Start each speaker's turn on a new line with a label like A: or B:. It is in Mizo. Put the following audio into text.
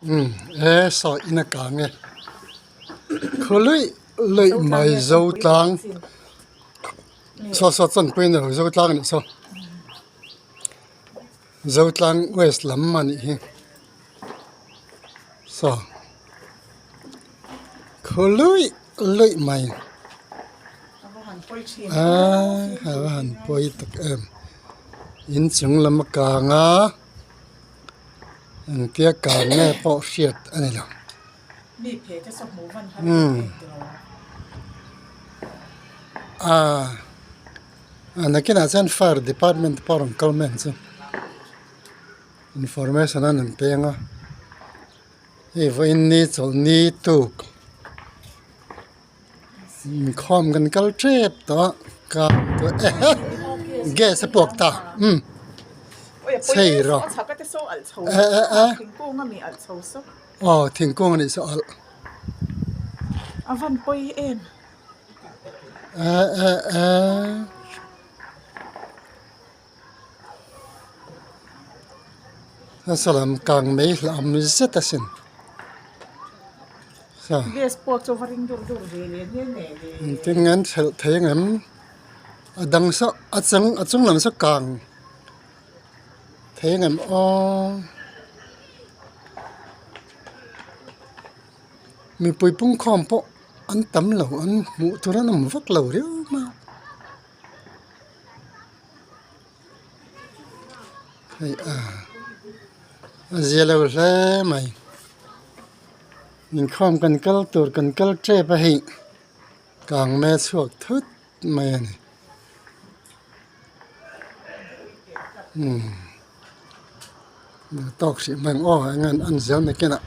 A: Umm e saw in a kang e khaw luih luih mai zo tlang saw saw chanpui a ni lo zo tlang a nih saw zo tlang west lam a nih hi saw khaw luih luih mai aaa a va han pawi tak em inchung lam a kang a. Engtia kar nge pawh hriat a ni lo. Umm aaa a nakinah chuan fire department pawh a rawn kal mai ang chu information an rawn peng a hei vawiin ni chawlhni tuk inkhawm kan kal tep tawh a ka ehe gas a puak ta umm chei rawh eh eh eh aw thingkung a nih saw alh eh eh eh. Nasa lam kang mai hlauhawm zet asin sa engtin nge an thelh thei ang em a dang saw a chang a chung lam saw kang thei ang em aw mipui pungkhawm pawh an tam lo an hmuh tur an awm vak lo riau mai a. Hei a a zia lo hle mai inkhawm kan kal tur kan kal tep a hei kang me chhuak thut mai a ni umm tawk hrih hmang aw eng an zel nakinah.